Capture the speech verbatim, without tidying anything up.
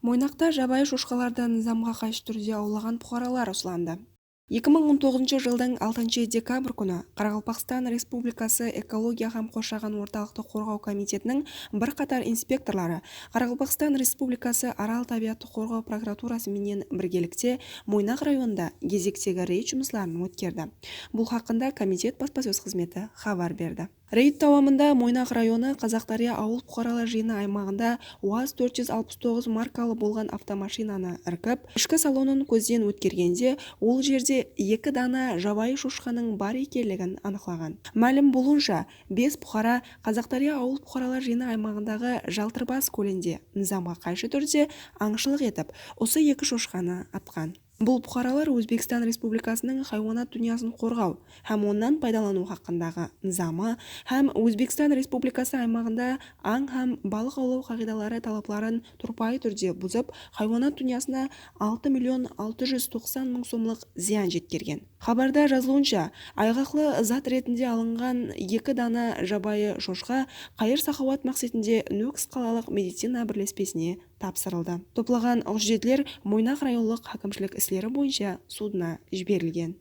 Moynaqta jabayı shoshqalardı nızamǵa qayshı túrde awlaǵan puqaralar uslandı. Eki mıń on toǵızınshı jıldıń altınshı dekabr kúni Qaraqalpaqstan Respublikası Ekologiya hám qorshaǵan ortalıqtı qorǵaw komitetiniń bir qatar inspektorları Qaraqalpaqstan Respublikası Aral tábiyattı qorǵaw prokuraturası menen birgelikte Moynaq rayonında gezektegi reyd jumısların ótkerdi. Bul haqqında komitet baspasóz xızmeti xabar berdi. Reyd dawamında Moynaq rayonı Qazaqdárya awıl puqaralar jıyını aymaǵında UAZ tórt júz alpıs toǵız markalı bolǵan avtomashinanı irkip, ishki salonın kózden ótkergende, ol jerde eki dana jabayı shoshqanıń bar ekenligin anıqlaǵan. Málim bolıwınsha, bes puqara Qazaqdárya awıl puqaralar jıyını aymaǵındaǵı Jaltırbas kólinde nızamǵa qayshı túrde ańshılıq etip, usı eki shoshqanı atqan. Bul puqaralar Ózbekstan Respublikasınıń haywanat dúnyasın qorǵaw hám onnan paydalanıw haqqındaǵı nızamı hám Ózbekstan Respublikası aymaǵında ań hám balıq awlaw qaǵıydaları talapların turpayı túrde buzıp, haywanat dúnyasına altı million altı júz toqsan mıń somlıq zıyan jetkergen. Xabarda jazılıwınsha, ayǵaqlı zat retinde alınǵan eki dana jabayı shoshqa qayır-saqawat maqsetinde Nókis qalalıq medicina birlespesine tapsırıldı. Toplaǵan hújjetler Moynaq rayonlıq hákimshilik isleri boyınsha sudına jiberilgen.